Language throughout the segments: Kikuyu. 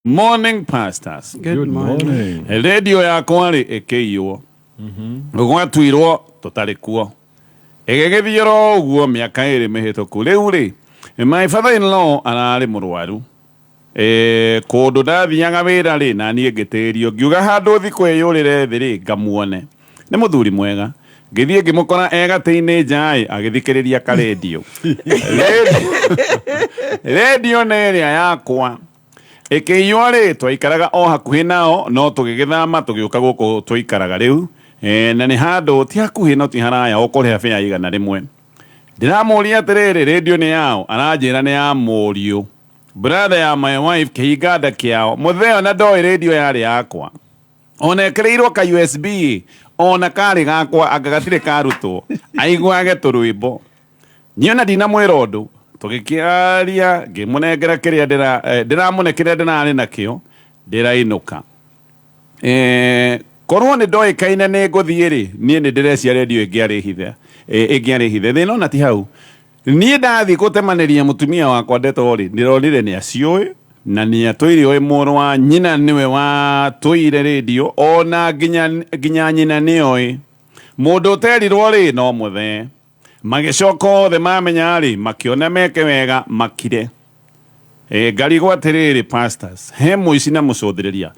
Morning pastors. Good morning. Redio yakwa rĩ ĩkĩiywo. Gwatuirwo tũtarĩ kuo. Ĩgĩgĩthiĩ oro ũguo mĩaka ĩrĩ mĩhĩtũku. Rĩu rĩ, my father in law ararĩ mũrwaru. E, kũndũ ndathiaga wĩra rĩ, na niĩ ngĩtĩrio ngiuga handũ thi kwĩyũrĩre thĩ rĩ ngamuone. Nĩ mũthuri mwega. Ngĩthiĩ ngĩmũkora e gatĩ-inĩ nja ĩ agĩthikĩrĩria karendio. Rendio nĩ ĩrĩa yakwa. Ĩkĩiywo rĩ, twaikaraga o hakuhĩ nao, no tũgĩgĩthama tũgĩũka gũkũ tũikaraga rĩu. E, na nĩ handũ ti hakuhĩ no ti haraya, ũkũrĩha bĩa 100. Ndĩramũria atĩrĩrĩ, rĩndiũ nĩ yaũ? Aranjĩra nĩ ya mũriũ. Brother ya my wife, kĩhinga nda kĩao. Mũthee ona ndoĩ rĩndiũ yarĩ yakwa. Ona ĩkĩrĩirwo ka USB ona karĩ gakwa anga gatirĩ karutwo. Aiguage tũrwĩmbo. Niĩ ona ndinamwĩra ũndũ. Tũgĩkĩaria ngĩmũnengera kĩrĩa ndĩra eh, ndĩramũne kĩrĩa ndĩrarĩ nakĩo ndĩrainũka. Eh, korwo nĩ ndoĩkaine nĩ ngũthiĩ rĩ, niĩ nĩ ndĩrecia redio ĩngĩarĩ hithe. Eh, ĩngĩarĩ hithe. Thĩna ona ti hau. Niĩ ndathiĩ gũtemanĩria mũtumia wakwa ndeto rĩ, ndĩronire nĩ aciũĩ na nĩ atũire oĩ mũrũ wa nyina nĩwe watũire redio ona nginya, nginya nyina nĩoĩ. Mũndũ ũterirwo rĩ, no mũthee. Magĩcoka othe mamenya-rĩ, makĩona meke wega makire. E, ngarigwo atĩrĩrĩ pastors, he mũici na mũcũthĩrĩria.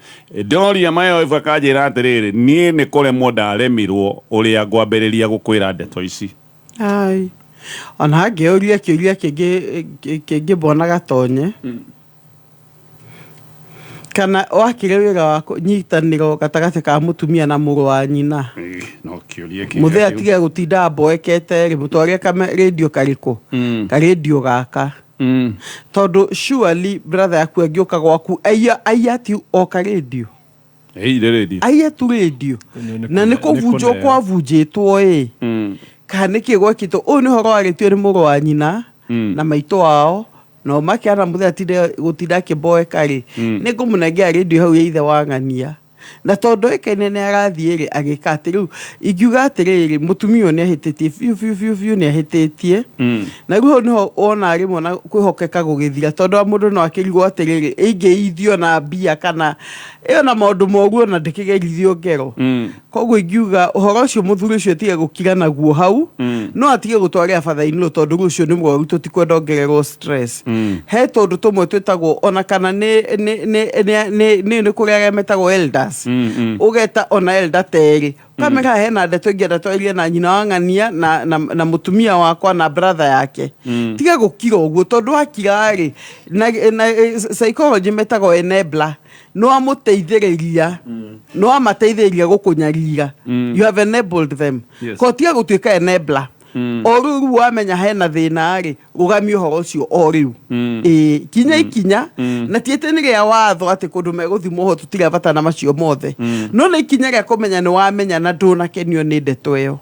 Ndoria mayoibu akanjĩra atĩrĩrĩ, niĩ nĩ kũremwo ndaremirwo ũrĩa ngwambĩrĩria gũkwĩra ndeto ici. Ai. Ona angĩũria kĩũria kĩngĩ kĩngĩ mbona gatonye. Kana wakire wĩra wa nyitanĩro gatagatĩ ka mũtumia na mũrũ wa nyina. No kĩũria kĩega Mũthee kĩu. atige gũtinda mboekete rĩ, mũtware redio karĩkũ? Karendio gaka. Tondũ surely brother yaku angĩũka gwaku aiya aiya ti o karendio. Ĩire redio. Aiya tu redio. Nĩ Na nĩ kũbunjwo kũneo. kwabunjĩtwo ĩ. Kana nĩkĩ gwekĩtwo? Ũyũ nĩ ũhoro warĩtio nĩ mũrũ wa nyina na maitũ wao nao makĩana mũthee atinde gũtinda akĩmboeka rĩ, nĩ ngũmũnengera redio hau ya ithe wa ng'ania. Na tondũ oĩkaine nĩ arathiĩ rĩ, agĩka atĩ rĩu ingiuga atĩrĩrĩ, mũtumia ũyũ nĩ ahĩtĩtie biũ biũ biũ biũ nĩ ahĩtĩtie. Na rĩu hau nĩho wonaga rĩmwe ona kwĩhokeka gũgĩthira tondũ wa mũndũ no akĩrigwo atĩrĩrĩ, ingĩithio na mbia kana ĩyo na maũndũ moru ona ndĩkĩgerithio ngero. Koguo ingiuga ũhoro ũcio mũthuri ũcio atige gũkira naguo hau, no atige gũtwarĩra bathainĩ tondũ rĩu ũcio nĩ mũrwaru tũtikwenda ongererwo stress. He tũndũ tũmwe twĩtagwo ona kana nĩ nĩ nĩ nĩ nĩ nĩ nĩ kũrĩ arĩa metagwo elders. Ũgeta ona elder ta erĩ. Ũkamera hena ndeto ingĩenda twarie na nyina wa ng'ania na, na, na mũtumia wakwa na brother yake. Tiga gũkira ũguo tondũ wakira rĩ na, na psychology metagwo enabler nĩ wamũteithĩrĩria nĩ wamateithĩrĩria gũkũnyarira. You have enabled them. Yes. Ko tiga gũtuĩka enabler. O rĩu rĩu wamenya hena thĩna rĩ, rũgamia ũhoro ũcio o rĩu. Ĩĩ, kinya ikinya na ti atĩ nĩ rĩa watho atĩ kũndũ megũthimwo ho tũtirĩ bata na macio mothe. No nĩ ikinya rĩa kũmenya nĩ wamenya na ndũnakenio nĩ ndeto ĩyo.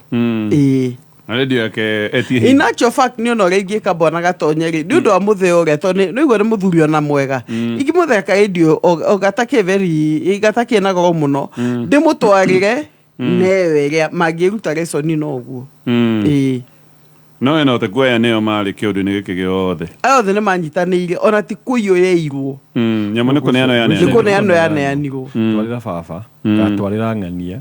Ĩĩ. Na redio yake etie In hingo. actual fact nĩ ona ũrĩa ingĩka bwana Gatonye rĩ, nĩ ũndũ wa mũthee ũrĩa tondũ nĩ ũigua nĩ mũthuri ona mwega. Ingĩmũthea karendio o gatakĩ very gatakĩ na goro mũno, ndĩmũtwarĩre neyo ĩrĩa mangĩruta lesson na ũguo. Ĩĩ. No ĩno ũteku aya nĩo marĩ kĩũndũ-inĩ gĩkĩ gĩothe. Aya othe nĩ manyitanĩire ona ti kũiywo yeirwo. Nyamũ nĩ kũneanwo Nĩ yaneanirwo. kũneanwo yaneanirwo. Twarĩra baba, kana twarĩra ng'ania.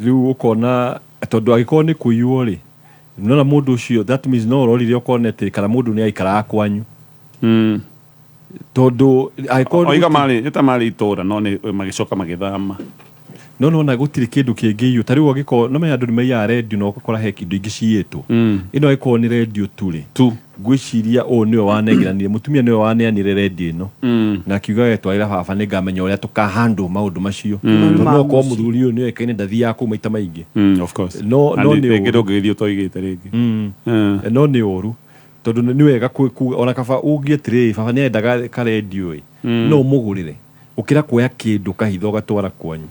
Rĩu ũkona tondũ angĩkorwo nĩ kũiywo rĩ, nona mũndũ ũcio that means no ũrorire ũkona atĩ kana mũndũ nĩ aikaraga kwanyu. Tondũ angĩkorwo Oiga marĩ nĩ ta marĩ itũra no nĩ magĩcoka magĩthama. No nona gũtirĩ kĩndũ kĩngĩiywo ta rĩu angĩkorwo no menya andũ nĩ maiyaga redio na ũgakora he indo ingĩ ciyĩtwo. Ĩno angĩkorwo nĩ redio tu rĩ, Tu. ngwĩciria ũyũ nĩwe wanengeranire, mũtumia nĩwe waneanire redio ĩno na akiuga we twarĩra baba nĩ ngamenya ũrĩa tũka handle maũndũ macio. Tondũ no ũkorwo mũthuri ũyũ nĩoĩkaine ndathiaga kũu maita maingĩ. Of course. No Na no nĩ rĩngĩ ũru. ndũngĩgĩthiĩ ũtoigĩte rĩngĩ. No nĩ ũru tondũ nĩ wega kuga ona kaba uge atĩrĩrĩ baba nĩ arendaga karendio ĩ no ũmũgũrĩre gũkĩra kuoya kĩndũ kahitho ũgatwara kwanyu.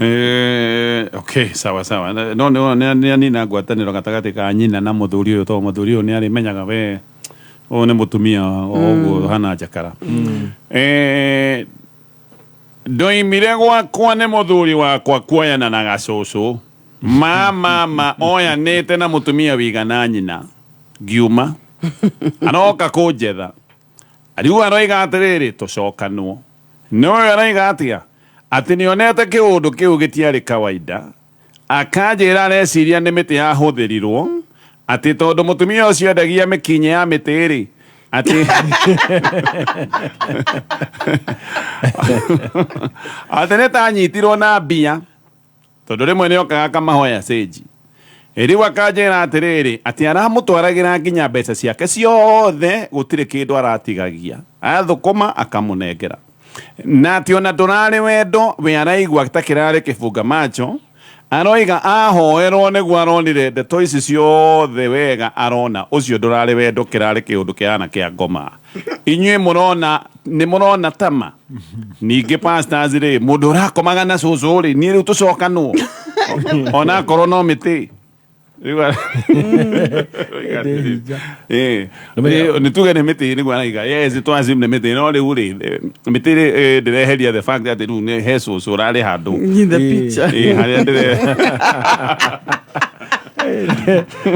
Eh, okay sawa sawa no nĩ nĩ anina ngwatanĩro gatagatĩ ka nyina na mũthuri ũyũ tondũ mũthuri ũyũ nĩ arĩmenyaga we ũyũ nĩ mũtumia o ũguo hana njakara. Eh, ndoimire gwakwa nĩ mũthuri wakwa kuoyana na gacũcũ ma mama oyanĩte na mũtumia wigana nyina ngiuma aroka kũnjetha. Rĩu aroiga atĩrĩrĩ, tũcokanwo. No ũyũ aroiga atĩa? Atĩ nĩonete kĩũndũ kĩu gĩtiarĩ kawaida. Akanjĩra areciria nĩ mĩtĩ yahũthĩrirwo, atĩ tondũ mũtumia ũcio endagia mĩkinyĩ ya mĩtĩ-rĩ, atĩ atĩ nĩ ta anyitirwo na mbia. Tondũ rĩmwe nĩ okaga akamahoya cĩnji. Rĩu akanjĩra atĩrĩrĩ, atĩ aramũtwaragĩra nginya mbeca ciake ciothe, gũtirĩ kĩndũ aratigagia. Athũkũma akamũnengera. Na atĩ ona ndũrarĩ wendo, we araigua ta kĩrarĩ kĩbunga macho. Aroiga ahoerwo nĩguo aronire ndeto ici ciothe wega arona ũcio ndũrarĩ wendo kĩrarĩ kĩũndũ kĩhana kĩa ngoma. Inyuĩ mũrona nĩ mũrona tama? Ningĩ pastors rĩ, mũndũ ũrakomaga na cũcũ rĩ, niĩ rĩu tũcokanwo ona akorwo no mĩtĩ. Rĩu nĩ tuge nĩ mĩtĩ nĩguo araiga, yes, tũ assume nĩ mĩtĩ, no rĩu rĩ, mĩtĩ rĩ, ndĩreheria the fact atĩ rĩu nĩ he cũcũ ũrarĩ handũ. In the picture. Harĩa ndĩre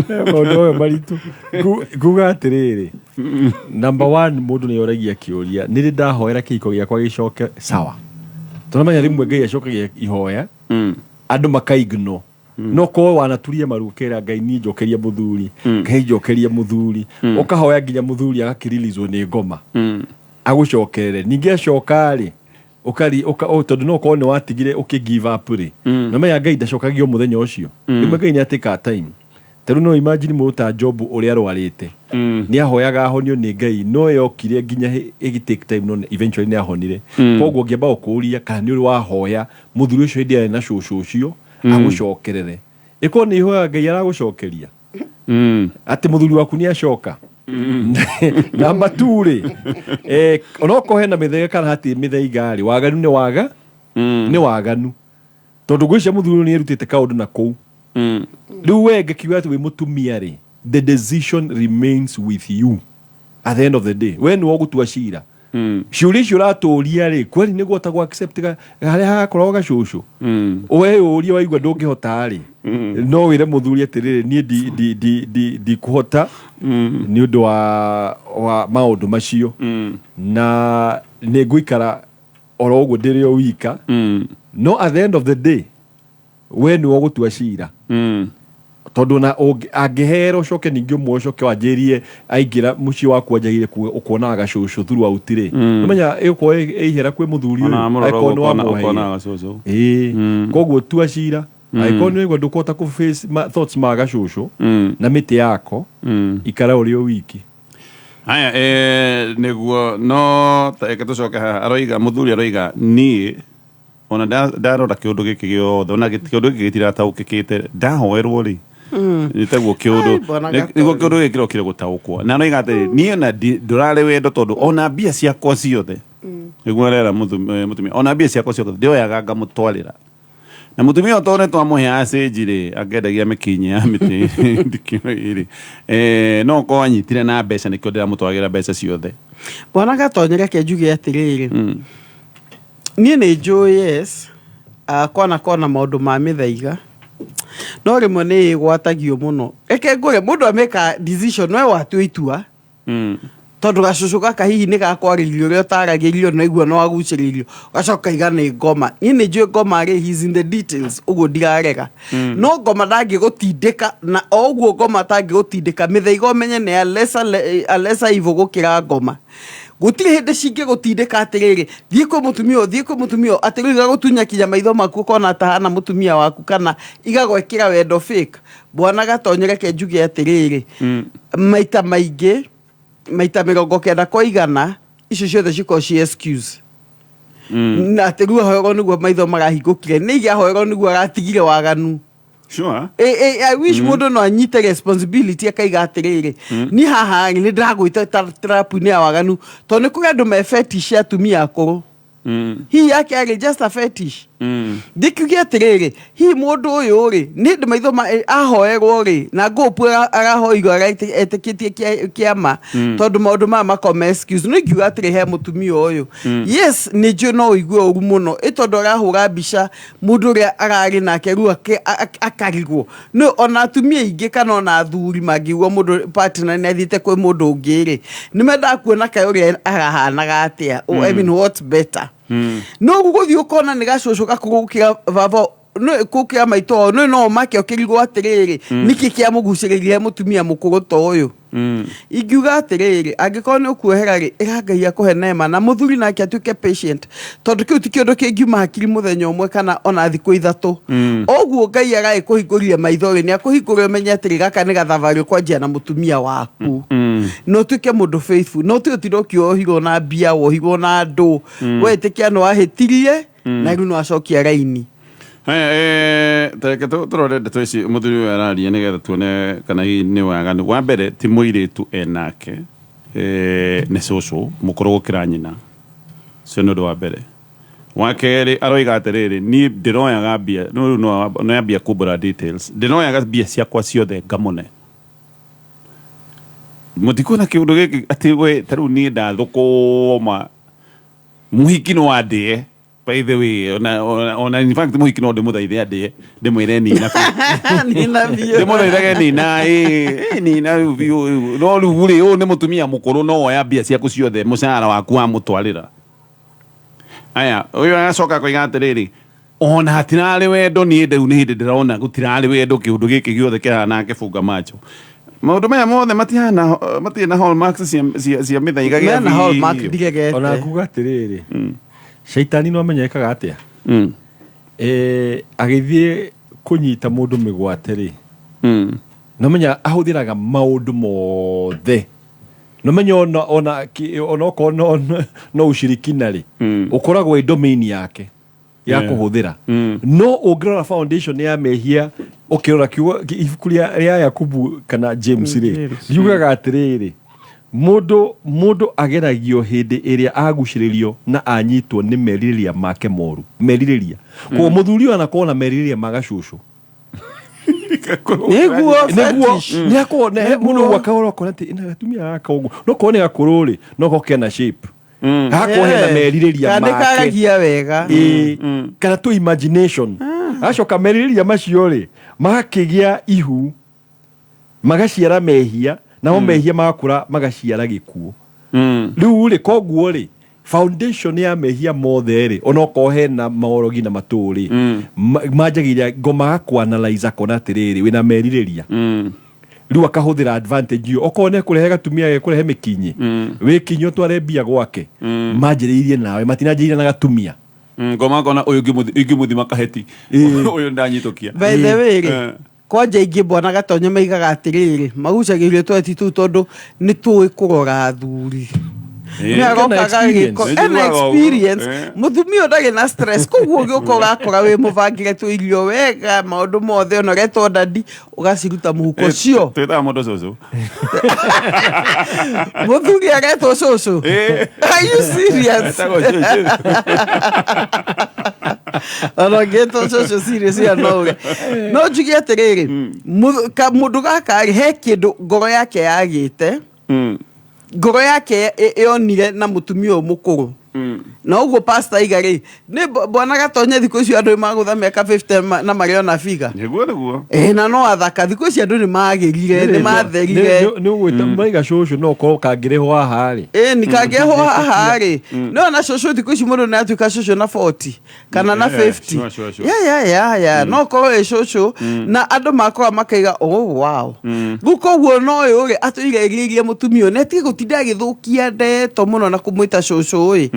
Maũndũ ũyũ maritũ. Nguga atĩrĩrĩ, number one, mũndũ nĩ oragia kĩũria, nĩ rĩ ndahoera kĩhiko gĩakwa gĩcoke sawa? Tũramenya rĩmwe Ngai acokagia ihoya, andũ maka ignore. No korwo wanaturia maru ũkera Ngai niĩ njokeria mũthuri, Ngai njokeria mũthuri, ũkahoya nginya mũthuri agakĩrilizwo nĩ ngoma, agũcokerere. Ningĩ acoka rĩ, ũkari ũka oh, tondũ no ũkorwo nĩ watigire ũkĩ give up rĩ, no menya Ngai ndacokagia o mũthenya ũcio. Rĩmwe Ngai nĩ atĩkaga time. Ta rĩu no imagine mũndũ ta Job ũrĩa arwarĩte, nĩ ahoyaga ahonio nĩ Ngai, no yokire nginya ĩgĩ take time, no eventually nĩ ahonire. Koguo ngĩamba gũkũria kana nĩ ũrĩ wahoya mũthuri ũcio hĩndĩ ĩrĩa arĩ na cũcũ ũcio agũcokerere. Ĩkorwo nĩ ihoya Ngai aragũcokeria atĩ mũthuri waku nĩ acoka. Namba 2 rĩ, onokorwo hena mĩthaiga kana hatirĩ mĩthaiga rĩ, waganu nĩ waga, nĩ waganu. Tondũ ngwĩciria mũthuri ũyũ nĩ erutĩte kaũndũ na kũu. Rĩu we ngĩkiuga atĩ wĩ mũtumia rĩ, the decision remains with you at the end of the day. We nĩwe ũgũtua cira. Ciũria icio ũratũria rĩ, kweli nĩguo ũhota gũ accept harĩa hagakoragwo gacũcũ? We ũrie waigua ndũngĩhota rĩ, no wĩre mũthuri atĩrĩrĩ, niĩ ndikũhota nĩ ũndũ wa maũndũ macio, na nĩ ngũikara oro ũguo ndĩrĩ o wika. No at the end of the day, we nĩwe ũgũtua cira. Tondũ na angĩhera ũcoke ningĩ ũmwe ũcoke wanjĩrie aingĩra mũciĩ waku anjagie kuonaga gacũcũ throughout rĩ, ũmenya ĩgũkorwo ĩ ihera kwĩ mũthuri ũyũ, angĩkorwo nĩ wamwoheire. Ĩĩ, koguo tua cira. Angĩkorwo nĩ waigua ndũkũhota kũ face thoughts ma gacũcũ na mĩtĩ yako, ikara ũrĩ o wiki. Haya, nĩguo no reke tũcoke haha. Aroiga mũthuri aroiga niĩ ona ndarora kĩũndũ gĩkĩ gĩothe, ona kĩũndũ gĩkĩ gĩtirataũkĩkĩte, ndahoerwo rĩ, nĩ taguo kĩũndũ. Ai, bwana. Nĩguo kĩũndũ gĩkĩ kĩrokire gũtaũkwo, na aroiga atĩrĩ, niĩ ona ndũrarĩ wendo tondũ ona mbia ciakwa ciothe, nĩguo arera mũtumia, ona mbia ciakwa ciothe ndĩoyaga ngamũtwarĩra, na mũtumia ũyũ tondũ nĩ twamũheaga cĩnji rĩ, angĩendagia mĩkinyĩ ya mĩtĩ ndikĩũĩ rĩ, no ũkorwo anyitire na mbeca, nĩkĩo ndĩramũtwagĩra mbeca ciothe. Bwana Gatonye, reke njuge atĩrĩrĩ, niĩ nĩ njũĩ, yes, kwana kona maũndũ ma mĩthaiga, no rĩmwe nĩ ĩgwatagio mũno. Reke ngũre mũndũ ameka decision, we watua itua, tondũ gacũcũ gaka hihi nĩ gakwarĩirio ũrĩa ũtaragĩrio, na igua no agucĩrĩirio, gacoka iga nĩ ngoma. Niĩ nĩ njũĩ ngoma rĩ, he's in the details, ũguo ndirarega, no ngoma ndangĩgũtindĩka, na o ũguo ngoma atangĩgũtindĩka, mĩthaiga ũmenye nĩ a lesser evil gũkĩra ngoma. Gũtirĩ hĩndĩ cingĩgũtindĩka atĩrĩrĩ, thiĩ kwĩ mũtumia ũyũ, thiĩ kwĩ mũtumia ũyũ, atĩ rĩu igagũtunya kinya maitho maku ũkona atahana mũtumia waku, kana igagwekĩra wendo fake. Bwana Gatonye, reke njuge atĩrĩrĩ, maita maingĩ, maita 90 kwa igana, icio ciothe cikoragwo ci excuse, na atĩ rĩu ahoerwo nĩguo maitho marahingũkire, nĩ igĩ ahoerwo nĩguo aratigire waganu. I wish mũndũ no anyite responsibility, akaiga atĩrĩrĩ, niĩ haha rĩ, nĩ ndĩragwĩta trap-inĩ ya waganu, tondũ nĩ kũrĩ andũ me fetish ya atumia akũrũ. Hihi yake arĩ just a fetish. Ndĩkiuge atĩrĩrĩ, hihi mũndũ ũyũ rĩ, nĩ hĩndĩ maitho ma ahoerwo rĩ, na ngũpu arahoirwo etĩkĩtie kĩama, tondũ maũndũ maya makoragwo me excuse. No ingiuga atĩrĩ he mũtumia ũyũ, yes, nĩ njũĩ no ũigue ũru mũno, ĩ tondũ arahũra mbica mũndũ ũrĩa ararĩ nake rĩu akarigwo. Nĩ ona atumia aingĩ kana ona athuri mangĩigua mũndũ partner nĩ athiĩte kwĩ mũndũ ũngĩ rĩ, nĩ mendaga kuona kaĩ ũrĩa arahanaga atĩa. I mean, what's better? No ũguo gũthiĩ ũkona nĩ gacũcũ gakũrũ gũkĩra baba gũkĩra maitũ wao, nĩ no ũmake ũkĩrigwo atĩrĩrĩ, nĩkĩ kĩamũgucĩrĩirie he mũtumia mũkũrũ ta ũyũ? Ingiuga atĩrĩrĩ, angĩkorwo nĩ ũkuohera rĩ, ĩra Ngai akũhe neema, na mũthuri nake atuĩke patient, tondũ kĩu ti kĩũndũ kĩngiuma hakiri mũthenya ũmwe kana ona thikũ 3. Ũguo Ngai aragĩkũhingũrire maitho rĩ, nĩ akũhingũre ũmenye atĩrĩ, gaka nĩ gathabarĩ ũkwanjia na mũtumia waku. Na ũtuĩke mũndũ faithful. Na ũtige ũtinde ũkĩohirwo na mbia, wohirwo na andũ. Wetĩkia nĩ wahĩtirie, na rĩu nĩ wacokia raini. Tareke tũrore ndeto ici mũthuri ũyũ araria nĩgetha tuone kana hihi nĩ waganu. Wa mbere ti mũirĩtu enake, nĩ cũcũ mũkũrũ gũkĩra nyina. Ũcio nĩ ũndũ wa mbere. Wa kerĩ aroiga atĩrĩrĩ, niĩ ndĩroyaga mbia, no rĩu no ambia kumbũra details, ndĩroyaga mbia ciakwa ciothe ngamũne. Mũtikuona kĩũndũ gĩkĩ atĩ we ta rĩu niĩ ndathũkũma mũhiki no andĩe. By the way, ona in fact mũhiki no ndĩmũthaithe andĩe, ndĩmwĩre nina biũ. Nina biũ. Ndĩmũthaithage nina, ĩ, nina rĩu biũ, rĩu. No rĩu rĩ, ũyũ nĩ mũtumia mũkũrũ, no woya mbia ciaku ciothe, mũcara waku wamũtwarĩra. Aya, ũyũ agacoka akoiga atĩrĩrĩ, ona hatirarĩ wendo, niĩ rĩu nĩ hĩndĩ ndĩrona gũtirarĩ wendo, kĩũndũ gĩkĩ gĩothe kĩrahana kĩbunga macho. Maũndũ maya mothe matihana, matirĩ na hallmarks cia mĩthaiga gĩa Mena hallmark biũ. ndiregete. Ona nguga atĩrĩrĩ, Shaitani no amenyekaga atĩa? Agĩthiĩ kũnyita mũndũ mĩgwate rĩ, no menya ahũthĩraga maũndũ mothe. No menya ona okorwo no ushirikina rĩ, ũkoragwo ĩ domain yake ya kũhũthĩra. No ũngĩrora foundation ya mehia, ũkĩrora kiugo ibuku rĩa Yakubu kana James rĩ, James. riugaga atĩrĩrĩ, mũndũ ageragio hĩndĩ ĩrĩa agucĩrĩrio na anyitwo nĩ merirĩria make moru. Merirĩria. Koguo mũthuri ũyũ anakorwo na merirĩria ma gacũcũ. Nĩguo, Nĩguo, fetish. nĩ akorwo na mũndũ ũguo akahora ũkona atĩ, ĩna gatumia gaka ũguo. No korwo nĩ gakũrũ rĩ, no korwo kena shape. Hakorwo hena merirĩria Kana make. karagia wega. Kana tu imagination. Acoka merirĩria macio rĩ, magakĩgĩa ihu, magaciara mehia, namo mehia magakũra magaciara gĩkuũ. Rĩu rĩ, koguo rĩ, foundation ya mehia mothe rĩ, onokorwo hena maorogi na matũ rĩ, manjagĩrĩria ngoma gakũ-analyze akona atĩrĩrĩ, wĩna merirĩria. Rĩu akahũthĩra advantage ĩyo, okorwo nĩ ekũrehe gatumia gekũrehe mĩkinyĩ, wĩkinyĩ ũtware mbia gwake, manjĩrĩirie nawe, matinanjĩrĩirie na gatumia. Ngoma akona ũyũ ingĩmũthima kaheti, ũyũ ndanyitũkia. By the way rĩ, kwanja ingĩ mbona Gatonyo maigaga atĩrĩrĩ, magucagĩrĩrio tweti tũu tondũ nĩ tũĩ kũrora athuri. Nĩ aroka Ena experience. agagĩko- ena Nĩnjiguaga ũguo. experience. Mũtumia ũyũ ndarĩ na stress, koguo ũgĩũka ũrakora wĩ mũbangĩre tũirio wega, maũndũ mothe, ona ũretwo dadi, ũgaciruta mũhuko ũcio. Twĩtaga mũndũ cũcũ. Mũthuri aretwo cũcũ. Are you serious? Etagwo cũcũ. Ona ũngĩtwo cũcũ serious ya no ũge. No njuge atĩrĩrĩ, mũndũ gaka rĩ, he kĩndũ ngoro yake yagĩte. Ngoro yake yonire na mũtumia ũyũ mũkũrũ. Na ũguo pastor aiga rĩ, nĩ bwana Gatonye thikũ icio andũ nĩmagũtha mĩaka 50 na marĩ ona figa. Nĩguo, nĩguo. Na no athaka, thikũ ici andũ nĩmagĩrire, nĩmatherire. Nĩ ũgwĩta maiga cũcũ no ũkorwo kangĩrĩhwo haha rĩ. Ni kangĩrĩhwo haha rĩ. No ona cũcũ thikũ ici mũndũ nĩ atuĩka cũcũ na 40 kana na 50. Sure, sure, sure. Ya, ya, ya, ya. No ũkorwo wĩ cũcũ, na andũ makorwo makaiga, oh, wow. Rĩu koguo no ũyũ rĩ, atũire ĩrĩirie mũtumia ũyũ, na atige gũtinda agĩthũkia ndeto mũno na kũmwĩta cũcũ ĩ.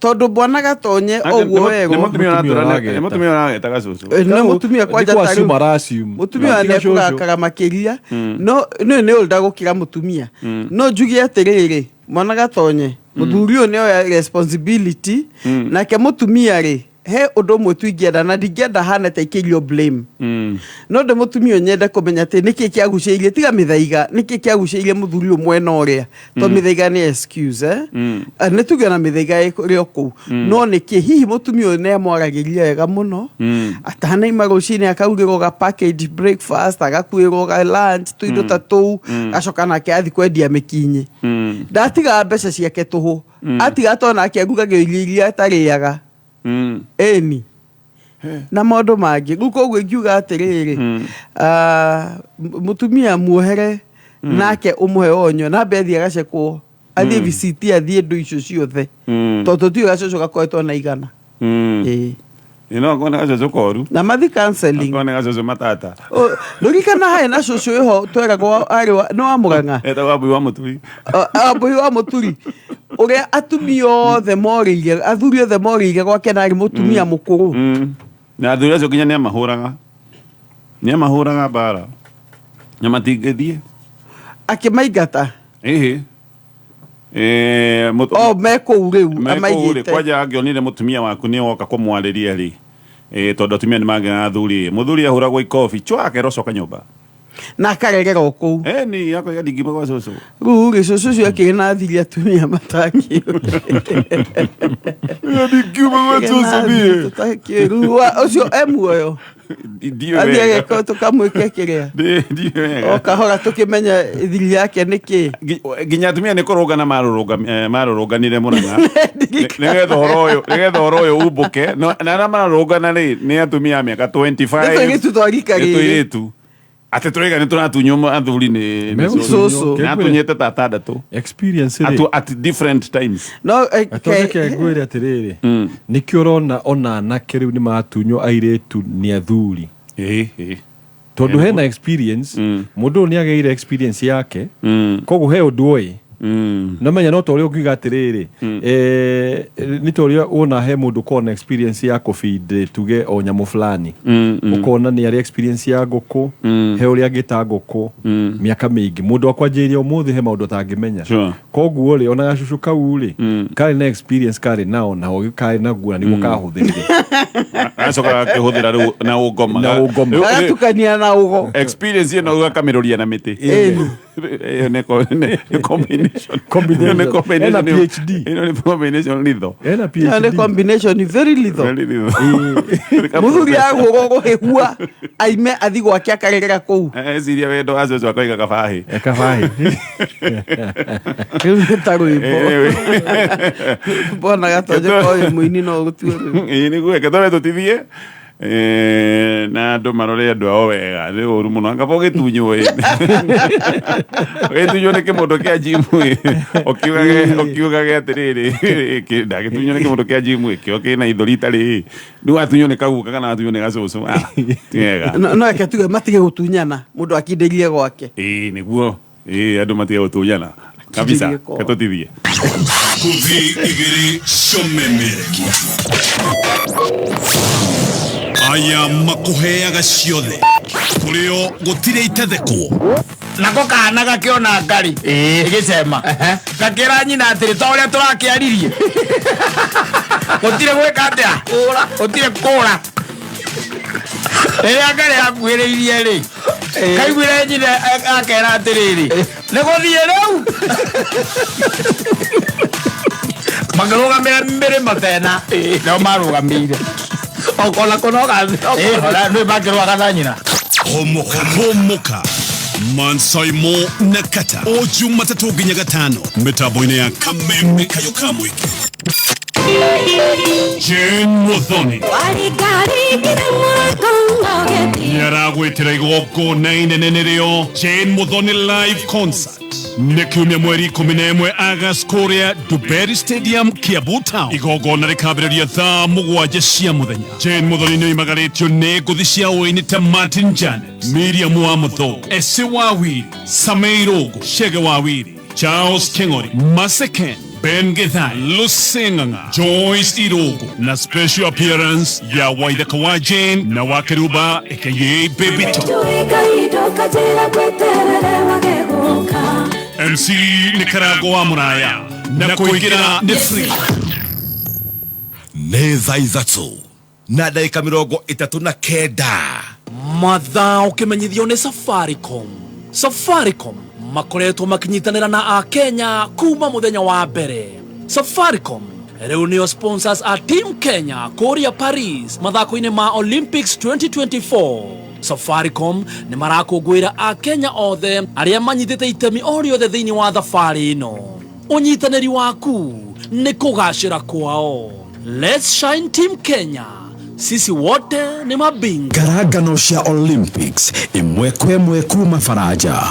Tondũ bwana Gatonye ũguo werwo. Nĩ mũtumia Mũtumia ũratũra, nĩ ũrageta. mũtumia ũrageta gacũcũ. Nĩ mũtumia kwanja Nĩ ta rĩu. kwa assume. Mũtumia Tiga nĩ cũcũ. ekũrakara makĩria. No, nĩ nĩ older gũkĩra mũtumia. No njuge atĩrĩrĩ, mwana Gatonye, mũthuri ũyũ nĩ oya responsibility, nake mũtumia rĩ, He ũndũ ũmwe tu ingĩenda na ndingĩenda hane ta ikĩrio blame, no ndĩ mũtumia ũyũ nyende kũmenya atĩ nĩkĩ kĩagucĩrĩirie, tiga mĩthaiga, nĩkĩ kĩagucĩrĩirie mũthuri ũyũ mwena ũrĩa, to mĩthaiga nĩ excuse, eh? Ah, nĩ tuge na mĩthaiga ĩrĩ o kũu, no nĩkĩ hihi mũtumia ũyũ nĩ amwaragĩria wega mũno atanaima rũcinĩ, akaugĩrwo ga package breakfast, agakuĩrwo ga lunch, tũindo ta tũu, acoka nake athi kwendia mĩkinyĩ, ndatigaga mbeca ciake tũhũ, atiga to nake arugagĩo irio iria atarĩaga. Ĩni na maũndũ mangĩ. Rĩu koguo ingiuga atĩrĩrĩ, ah, mũtumia muohere nake ũmũhe onyo nambe athiĩ agacekwo, athiĩ VCT, athiĩ ndũ icio ciothe, tondũ tũtiũĩ gacũcũ gakoretwo na igana. Ĩĩ. Ĩno akorwo nĩ gacũcũ koru. Na mathi counseling. Akorwo nĩ gacũcũ matata. Ndũririkana harĩ na cũcũ ĩho tweragwo arĩ nĩ wa Mũrang'a? Etagwo Ambui wa Mũturi. Ambui wa Mũturi, ũrĩa atumia othe morĩire, athuri othe morĩire gwake, na arĩ mũtumia mũkũrũ. Na athuri acio nginya nĩ amahũraga mbara na matingĩthiĩ. Akĩmaingata. Ĩhĩ. O me kũu rĩu? Mekũu rĩ. Amaigĩte. Kwanja angĩonire mũtumia waku nĩ woka kũmwarĩria rĩ, tondũ atumia nĩ mangĩaga athuri, mũthuri ahũragwo ikobi chwa, akerwo coka nyũmba. Na akarerera o kũu. Eni akoiga ndingiuma gwa cũcũ. Rĩu rĩ, cũcũ ũcio akĩrĩ na athiri atumia matakĩũĩ. Ndingiuma gwa cũcũ niĩ. Tũtakĩũĩ. Rĩu ũcio e muoyo? Ndiũĩ athiĩ wega. agĩkorwo tũkamwĩke kĩrĩa. Ndiũĩ o wega. Kahora tũkĩmenya thiri yake nĩ kĩ. Nginya atumia nĩ kũrũngana marũrũnganire Mũrang'a nĩgetha ũhoro ũyũ umbũke. Na arĩa mararũngana rĩ, nĩ atumia a mĩaka 25. Nĩ tũirĩtu twa rika Nĩ rĩrĩ. Tũirĩtu atĩ tũraiga nĩ tũratunywo athuri nĩ Megũtunywo. Cũcũ. Na atunyĩte ta atandatũ. Experience rĩ. At different times. No Atondeke ngwĩre atĩrĩrĩ, nĩkĩo ũrona ona anake rĩu nĩ maratunywo airĩtu nĩ athuri, ĩĩ ĩĩ tondũ hena experience. Mũndũ ũyũ nĩ agĩire experience yake, koguo he ũndũ oĩ. Namenya no ta ũrĩa ũngiuga atĩrĩrĩ, nĩ ta ũrĩa wona he mũndũ ũkoragwo na experience ya kũbindi tuge o nyamũ fulani, ũkona nĩ arĩ experience ya ngũkũ, he ũrĩa angĩta ngũkũ mĩaka mĩingĩ. Mũndũ akwanjĩrĩria ũmũthĩ he maũndũ atangĩmenya. Koguo rĩ, ona gacucu kau rĩ, karĩ na experience, karĩ nao na ũgĩ karĩ naguo na nĩguo kahũthĩrire. Agacoka gakĩhũthĩra rĩu na ũngoma. Na ũngoma. Agatukania na ũgo. Experience ĩno gakamĩrũria na mĩtĩ. Ĩni. Ĩyo nĩ combination. Combination. Ĩyo nĩ combination. Ena PhD. Ĩno nĩ combination lethal. Ena Ĩyo nĩ PhD. Combination very lethal. Very lethal. Mũthuri agũrwo rũhĩhua aime athi gwake akarerera kũu. Eciria wendo wa cũcũ akoiga kabahĩ. Kabaĩ. Rĩu nĩ ta rwĩmbo mbona gatonye koyũ mũini no gũtue rĩu. Ĩĩ nĩguo, reke twambe tũtithie, na andũ marore andũ ao wega. Nĩ ũru mũno anga ũgĩtunywo ĩ, ũgĩtunywo nĩ kĩmũndũ kĩa jimu ĩ, ũkiugage atĩrĩrĩ, ndagĩtunywo nĩ kĩmũndũ kĩa jimu ĩ, kĩo kĩna ithũri itarĩ ĩ, rĩu watunywo nĩ kaguka kana watunywo nĩ gacũcũ, ah, ti wega. No reke tuge matige gũtunyana, mũndũ akindĩrie gwake. Ĩĩ nĩguo, ĩĩ, andũ matige gũtunyana kabisa. Akindĩrie kwao. Reke tũtithie. Kuthi igĩrĩ ciomemerekia aya makũheaga ciothe kũrĩo gũtirĩ itathekwo. Nako kana gakĩona ngari ĩgĩcema, gakĩra nyina atĩrĩ, ta ũrĩa tũrakĩaririe, gũtirĩ gwĩka atĩa, gũtirĩ kũra. Rĩrĩa ngari yakuhĩrĩirie rĩ, kaiguire nyina akera atĩrĩrĩ, nĩ gũthiĩ rĩu. Makĩrũgamĩra mĩrĩmo tena nĩo marũgamĩire. Okona kũnoga. Ĩ, nĩ makĩrũaga na nyina. Homoka homoka Mansaimo na Kata o Jumatatũ nginya Gatano mĩtambo-inĩ ya Kameme Kayo ka Mũingĩ. Jane Muthoni nĩaragwĩtĩra igongona inene, nĩrĩo Jane Muthoni Live Concert, nĩ kiumia mweri 11 August kũrĩa Dubai Stadium, Kiambu Town. Igongona rĩkambĩrĩria thaa 7 cia mũthenya. Jane Muthoni nĩ oimagarĩtio nĩ ngũthi cia ũini ta Martin Janet, Miriam wa Mũthũngũ, Ese wa Wiri, Samei Rũngũ, Chege wa Wiri, Charles Keng'ori, Maseken, Ben Githai, Lucy Ng'ang'a, Joyce Irogo na special appearance ya Waithaka wa Jane na wa Keruba aka Baby Top. MC nĩ Karango wa Mũraya na kũingĩra nĩ free. Nĩ thaa 3. Na ndagĩka 39. Mathaa ũkĩmenyithio nĩ Safaricom. Safaricom makoretwo makinyitanĩra na Akenya kuma mũthenya wa mbere. Safaricom rĩu nĩo sponsors a Team Kenya kũrĩa Paris mathako-inĩ ma Olympics 2024. Safaricom nĩ marakũngũĩra Akenya othe arĩa manyitĩte itemi o rĩothe thĩinĩ wa thabarĩ ĩno. Ũnyitanĩri waku nĩ kũgacĩra kwao. Let's shine Team Kenya, sisi wote nĩ mabingwa. Ngarangano cia Olympics ĩmwe kwa ĩmwe kuma Faranja.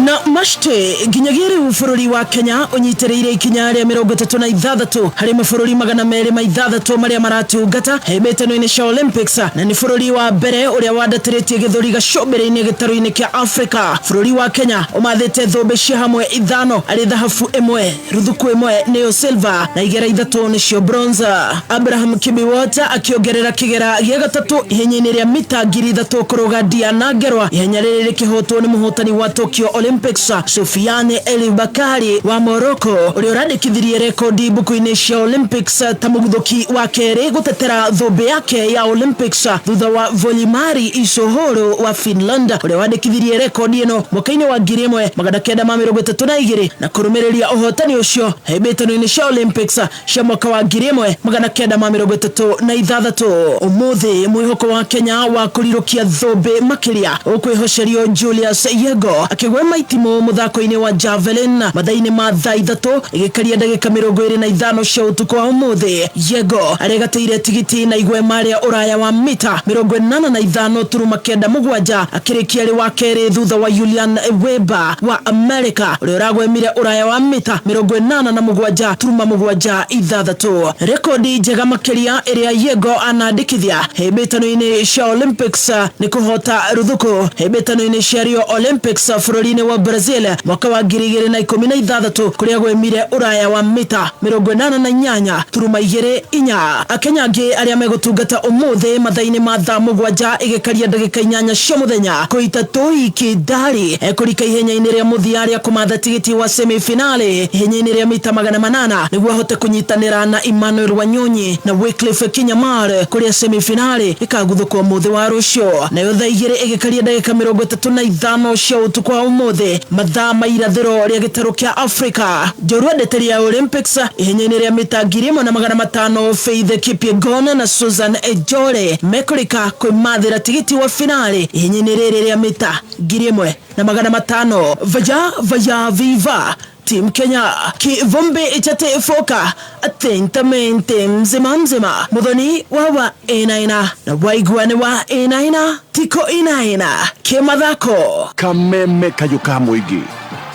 Na mashte nginyagia rĩu bũrũri wa Kenya ũnyitĩrĩire ikinya rĩa 36 harĩ mabũrũri 206 marĩa maratungata hĩmbĩtano-inĩ cia Olympics, na nĩ bũrũri wa mbere ũrĩa wandatĩrĩtie gĩthũri gacũmbĩrĩ-inĩ gĩtarũ-inĩ kĩa Afrika. Bũrũri wa Kenya ũmathĩte thũmbĩ cia hamwe 5 arĩ thahabu 1, ruthuku 1 nĩyo silver na igera 3 nĩcio bronze. Abraham Kibiwot akĩongerera kĩgera gĩa gatatũ ihenya-inĩ rĩa mita 3,000 kũrũga Diana Ngerwa. Ihenya rĩrĩ rĩkĩhotwo nĩ mũhotani wa Tokyo Olympics Sofiane El Bakari wa Morocco, ũrĩa ũrandĩkithirie rekondi mbuku-inĩ cia Olympics ta mũguthũki wa kerĩ gũtetera thũmbĩ yake ya Olympics thutha wa Volimari Isohoro wa Finland, ũrĩa wandĩkithirie rekondi ĩno mwaka-inĩ wa 1932 na kũrũmĩrĩria ũhotani ũcio hĩmbĩtano-inĩ cia Olympics cia mwaka wa 1936. Ũmũthĩ mwĩhoko wa Kenya wa kũrirũkia thũmbĩ makĩria ũkwĩhocerio Julius Yego akĩgwema itimũ mũthako-inĩ wa javelin mathaa-inĩ ma thaa 3 ĩgĩkaria ndagĩka 25 cia ũtukũ wa ũmũthĩ. Yego aregatĩire tigiti na igwema rĩa ũraya wa mita 85.97 akĩrĩkia arĩ wa kerĩ thutha wa Julian Weber wa America, ũrĩa ũragwemire ũraya wa mita 87.76. Rekodi njega makĩria ĩrĩa Yego anandĩkithia hĩmbĩtano-inĩ cia Olympics nĩ kũhota ruthuku hĩmbĩtano-inĩ cia Rio Olympics bũrũri-inĩ wa Brazil mwaka wa 2016 kũrĩa gwemire ũraya wa mita 88.24. Akenya angĩ arĩa megũtungata ũmũthĩ mathaa-inĩ ma thaa 7 ĩgĩkaria ndagĩka 8 cia mũthenya kũita Toi Kidari ekũrika ihenya-inĩ rĩa mũthia rĩa kũmatha tigiti wa semifinali ihenya-inĩ rĩa mita 800 nĩguo ahote kũnyitanĩra na Emmanuel Wanyonyi na Wycliffe Kinyamar kũrĩa semifinali ĩkaguthũkwo mũthĩ wa rũciũ. Nayo thaa 2 ĩgĩkaria ndagĩka 35 cia ũtukũ wa ũmũthĩ mathaa ma irathĩro rĩa gĩtarũ kĩa Afrika njorua ndeteri ya Olympics ihenya-inĩ rĩa mita 1500 Faith Kipyegon na Susan Ejore mekũrika kwĩmathĩra tigiti wa finali ihenya-inĩ rĩrĩ rĩa mita 1500. Vaya vaya viva Team Kenya, kivumbi chate foka atentamente mzima mzima muthoni wa inaina na waiguane wa inaina tiko inaina kimathako kameme kayu ka muingi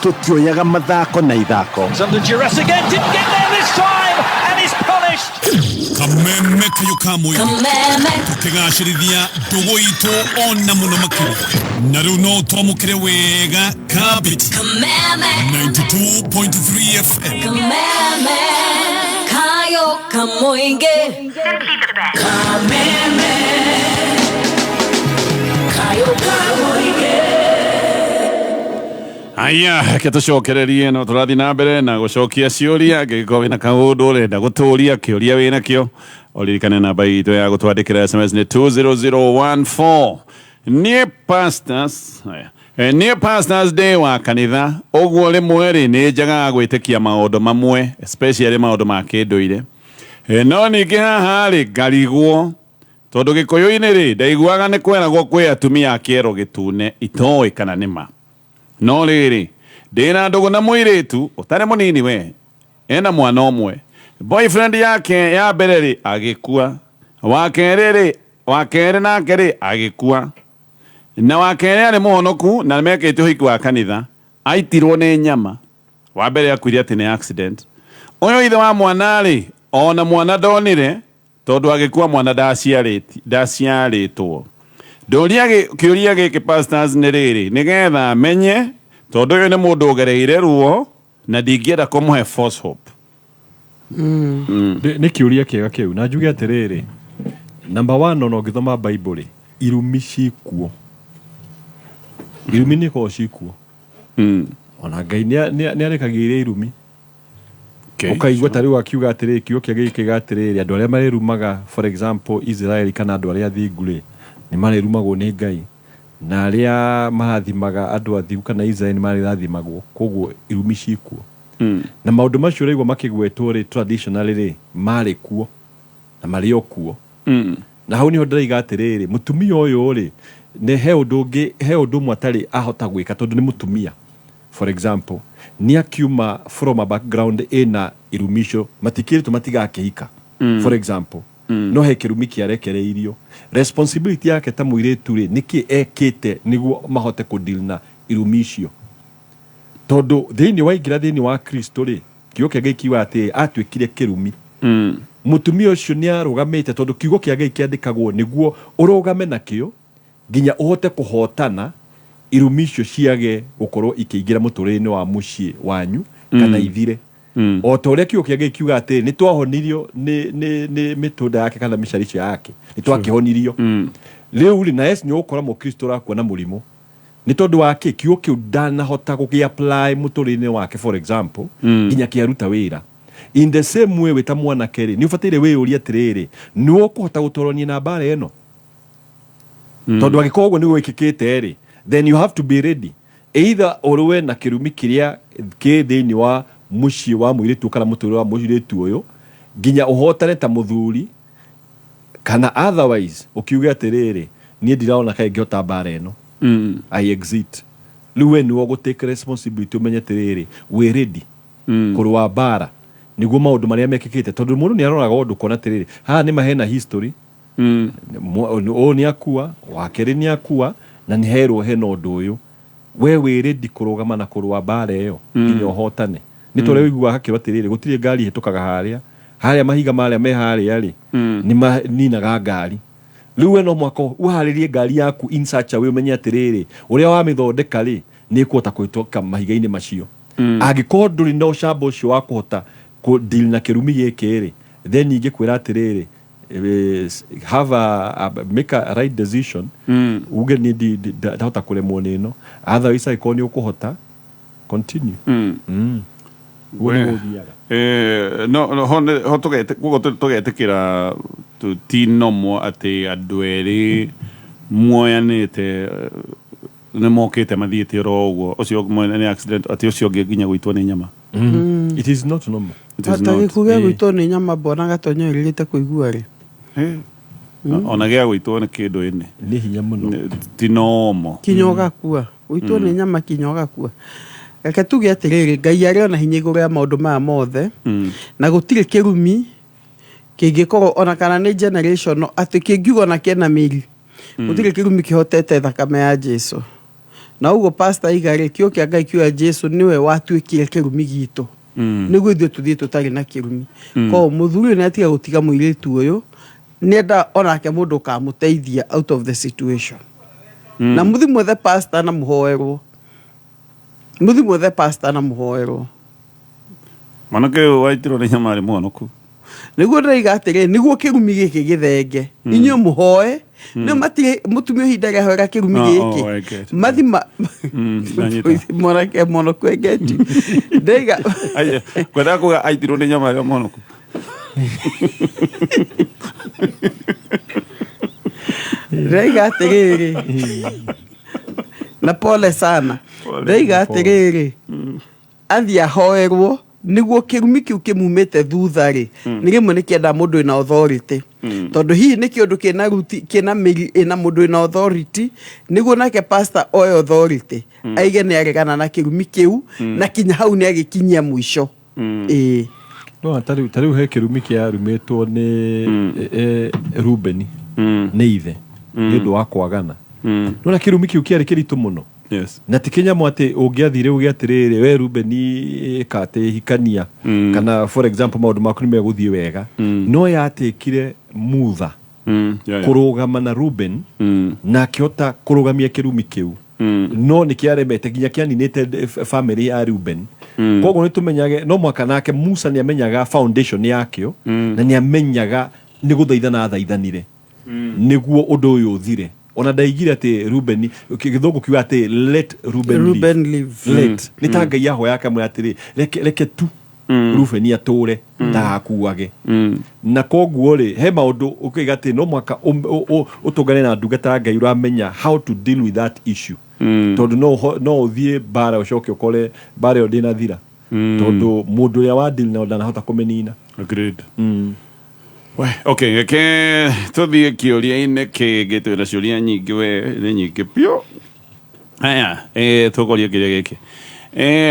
tutioyaga mathako na ithako. Kameme kayu ka muingi tukigacirithia ndugu itũ ona mũno makĩria na rĩu no twamũkĩre wega Kabiti 92.3 FM. Kameme kayo kamoinge kameme kayo kamoinge. Aya, reke tũcokererie no tũrathiĩ na mbere na gũcokia ciũria. Angĩgĩkorwo wĩna kaũndũ ũrenda gũtũria kĩũria wĩna kĩo, ũririkane namba itũ ya gũtwandĩkĩra SMS nĩ 20014. Niĩ pastors, niĩ pastors ndĩ wa kanitha, ũguo rĩmwe rĩ nĩ njagaga gwĩtĩkia maũndũ mamwe, especially maũndũ ma kĩndũire. No ningĩ haha rĩ ngarigwo tondũ gĩkũyũ-inĩ rĩ ndaiguaga nĩ kweragwo kwĩ atumia a kĩero gĩtune itoĩ kana nĩ ma. No rĩrĩ ndĩna ndũgũ na mũirĩtu ũtarĩ mũnini we ena mwana ũmwe, boyfriend yake ya mbere rĩ agĩkua, wa kerĩ nake rĩ agĩkua, na wa kerĩ arĩ mũhonoku na mekĩte ũhiki wa kanitha, aitirwo nĩ nyama. Wa mbere akuire atĩ nĩ accident. Ũyũ ithe wa mwana rĩ ona mwana ndonire tondũ agĩkua mwana ndaciarĩtwo. Ndũria kĩũria gĩkĩ pastors nĩ rĩrĩ nĩgetha menye tondũ ũyũ nĩ mũndũ ũgereire ruo na ndingĩenda kũmũhe false hope. Nĩ kĩũria kĩega kĩu na njuge atĩrĩrĩ, number 1 ona ũngĩthoma Bible irumi cikuo, irumi nĩ ikoragwo cikuo. Ona Ngai nĩ arekagia irumi. Ũkaigua ta rĩu akiuga atĩrĩ, kiugo kĩa Ngai kĩga atĩrĩrĩ, andũ arĩa marĩrumaga, for example, Israeli kana andũ arĩa athingu rĩ, nĩ marĩrumagwo nĩ Ngai, na arĩa marathimaga andũ athingu kana Israeli nĩ marĩrathimagwo. Koguo irumi ciikuo. Na maũndũ macio ũraigua makĩgwetwo rĩ, traditionally rĩ, marĩ kuo na marĩ o kuo. Na hau nĩho ndĩraiga atĩrĩrĩ, mũtumia ũyũ rĩ, nĩ he ũndũ ũngĩ, he ũndũ ũmwe atarĩ ahota gwĩka tondũ nĩ mũtumia. For example, nĩ akiuma from a background ĩna irumi icio, matikĩrĩtwo matigakĩhika. For example, no he kĩrumi kĩarekereirio. Responsibility yake ta mũirĩtu rĩ, nĩkĩ ekĩte nĩguo mahote kũ deal na irumi icio? Tondũ thĩinĩ waingĩra thĩinĩ wa Kristo rĩ, kiugo kĩa Ngai kiugaga atĩ atuĩkire kĩrumi. Mũtumia ũcio nĩ arũgamĩte tondũ kiugo kĩa Ngai kĩandĩkagwo nĩguo ũrũgame nakĩo nginya ũhote kũhotana irumi icio ciage gũkorwo ikĩingĩra mũtũrĩre-inĩ wa mũciĩ wanyu kana ithire. O ta ũrĩa kiugo kĩa Ngai kiugaga atĩ nĩ twahonirio nĩ nĩ nĩ mĩtũnda yake kana mĩcarico yake, nĩ twakĩhonirio. Rĩu rĩ, na yes nĩ ũgũkora mũkristo ũrakua na mũrimũ nĩ tondũ wa kĩ? Kiugo kĩu ndanahota gũgĩ apply mũtũrĩre-inĩ wake, for example, nginya kĩaruta wĩra. In the same way, wĩ ta mwanake rĩ, nĩ ũbataire wĩyũrie atĩrĩrĩ, nĩ ũkũhota gũtorania na mbara ĩno? Tondũ angĩkorwo ũguo nĩguo wĩkĩkĩte rĩ, then you have to be ready, either ũrũe na kĩrumi kĩrĩa kĩ thĩinĩ wa mũciĩ wa mũirĩtu kana mũtũrĩre wa mũirĩtu ũyũ nginya ũhotane ta mũthuri, kana otherwise ũkiuge atĩrĩrĩ, niĩ ndiraona kaĩ ngĩhota mbara ĩno, I exit. Rĩu we nĩwe ũgũ take responsibility, ũmenye atĩrĩrĩ, wĩ ready kũrũa mbara nĩguo maũndũ marĩa mekĩkĩte, tondũ mũndũ nĩ aroraga ũndũ ũkona atĩrĩrĩ, haha nĩ mahena history, ũyũ nĩ akua, wa kerĩ nĩ akua, na nĩ herwo hena ũndũ ũyũ. We wĩ ready kũrũgama na kũrũa mbara ĩyo nginya ũhotane? Nĩ tũrĩa ũiguaga hakĩrwo atĩrĩrĩ, gũtirĩ ngari ĩhĩtũkaga harĩa harĩa, mahiga marĩa me harĩa rĩ, nĩ maninaga ngari. Rĩu we no mũhaka ũharĩrie ngari yaku in such a way ũmenye atĩrĩrĩ, ũrĩa wamĩthondeka rĩ, nĩ ĩkũhota kũhĩtũka mahiga-inĩ macio. Angĩkorwo ndũrĩ na ũcamba ũcio wa kũhota kũ deal na kĩrumi gĩkĩ rĩ, then ingĩkwĩra atĩrĩrĩ, have a make a right decision, uge nĩ ndahota kũremwo nĩ ĩno. Otherwise, angĩkorwo nĩ ũkũhota, continue. Ũguo nĩguo ũthiaga. No ho ho tũgete koguo tũgetĩkĩra ti normal atĩ andũ erĩ muoyanĩte nĩ mokĩte mathiĩte oro ũguo, ũcio ũmwe nĩ accident, atĩ ũcio ũngĩ nginya gũitwo nĩ nyama. It is not normal. It is Ta not. gĩkuũ gĩa gũitwo nĩ nyama, mbonaga tonyo ĩrĩrĩte kũigua rĩ. Ona gĩa gũitwo nĩ kĩndũ ĩnĩ Nĩ hinya mũno. Ti normal. Kinya ũgakua, gũitwo nĩ nyama kinya ũgakua. Reke tuge atĩrĩrĩ, Ngai arĩ ona hinya igũrũ ya maũndũ maya mothe, na gũtirĩ kĩrumi kĩngĩkorwo ona kana nĩ generation atĩ kĩngiuga ona kĩna mĩri. Gũtirĩ kĩrumi kĩhotete thakame ya Jesu. Na ũguo pastor aiga rĩ, kiugo kĩa Ngai kiuga Jesu nĩwe watuĩkire kĩrumi gitũ nĩguo ithuĩ tũthiĩ tũtarĩ na kĩrumi. Koguo mũthuri ũyũ nĩ atiga gũtiga mũirĩtu ũyũ, nĩenda onake mũndũ ũkamũteithia out of the situation, na mũthi mwethe pastor na mũhoerwo, mũthi mwethe pastor na mũhoerwo. Mwanake ũyũ waitirwo nĩ nyama arĩ mũhonoku. Nĩguo ndĩraiga atĩrĩrĩ, nĩguo kĩrumi gĩkĩ gĩthenge, inyuĩ mũhoe nĩ matirĩ mũtumia ihinda rĩahoera kĩrumi gĩkĩ. Oh, I get. Mathi ma Ndanyita. Mwanake mũhonoku engeti ndaiga. Kwendaga kuga aitirwo nĩ nyama arĩ mũhonoku. Ndaiga atĩrĩrĩ, na pole sana, ndaiga atĩrĩrĩ, athiĩ ahoerwo nĩguo kĩrumi kĩu kĩmumĩte thutha rĩ, nĩ rĩmwe nĩ kĩenda mũndũ wĩna authority, tondũ hihi nĩ kĩũndũ kĩna ruti kĩna mĩri ĩna mũndũ wĩna authority, nĩguo nake pastor oe authority, aige nĩ aregana na kĩrumi kĩu, na kinya hau nĩ agĩkinyia mũico, ĩĩ. No ta rĩu he kĩrumi kĩarumĩtwo nĩ Rubeni nĩ ithe nĩ ũndũ wa kwagana. Nona kĩrumi kĩu kĩarĩ kĩritũ mũno. Na ti kĩnyamũ atĩ ũngĩathire uge atĩrĩrĩ, we Rubeni, ĩka atĩ hikania, kana for example, maũndũ maku nĩ megũthiĩ wega. No yatĩkire mutha kũrũgama na Ruben na akĩhota kũrũgamia kĩrumi kĩu, no nĩ kĩaremete nginya kĩaninĩte family ya Ruben. Koguo nĩ tũmenyage no mũhaka nake Musa nĩ amenyaga foundation yakĩo, na nĩ amenyaga nĩ gũthaithana athaithanire nĩguo ũndũ ũyũ ũthire. Ona ndaigire atĩ Ruben, gĩthũngũ kiuga atĩ let Ruben Ruben live. Live. Let nĩ ta Ngai ahoya akamwĩra atĩrĩ, reke, reke tu. Rubeni atũre ndagakuage. Na koguo rĩ, he maũndũ ũkĩiga atĩ no mũhaka ũtũngane na ndungata ya Ngai ũramenya how to deal with that issue, tondũ no ũthiĩ mbara ũcoke ũkore mbara ĩyo ndĩnathira, tondũ mũndũ ũrĩa wa deal nao ndanahota kũmĩnina. Agreed. We, okay, reke tũthiĩ kĩũria-inĩ kĩngĩ. Twĩna ciũria nyingĩ, we, nĩ nyingĩ biũ. Aya, tũkoria kĩũria gĩkĩ.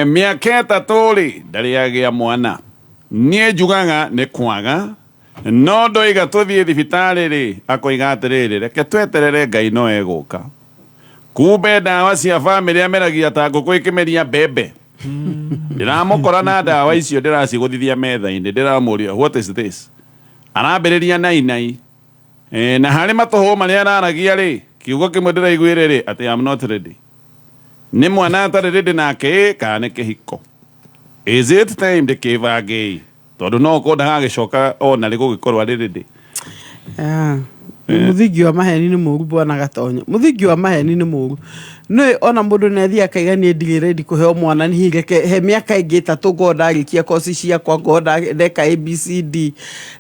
Mĩaka 3 rĩ, ndarĩ agĩa mwana. Niĩ njugaga nĩ kwaga, no ndoiga tũthiĩ thibitarĩ rĩ, akoiga atĩrĩrĩ, reke tweterere Ngai no egũka. Kumbe ndawa cia bamĩrĩ ameragia ta ngũkũ ĩkĩmeria mbembe. Ndĩramũkora na ndawa icio ndĩracigũthithia metha-inĩ, ndĩramũria, "What is this?" Arambĩrĩria nainai. Na harĩ matũhũ marĩa araragia rĩ, kiugo kĩmwe ndĩraiguire rĩ, atĩ, "I'm not ready." Nĩ mwana atarĩ ready nake ĩ, kana nĩ kĩhiko? Is it time ndĩkĩbangei, tondũ no ũkorwo ndagagĩcoka ona rĩ gũgĩkorwo arĩ ready? Ah, mũthingi wa maheni nĩ mũru, bwana Gatonyo. Mũthingi wa maheni nĩ mũru. Nĩ ona mũndũ nĩ athiĩ akaiga, "Niĩ ndirĩ ready kũheo mwana, nĩ hihi reke he mĩaka ĩngĩ 3 ngorwo ndarĩkia koci ciakwa, ngorwo ndeka ABCD,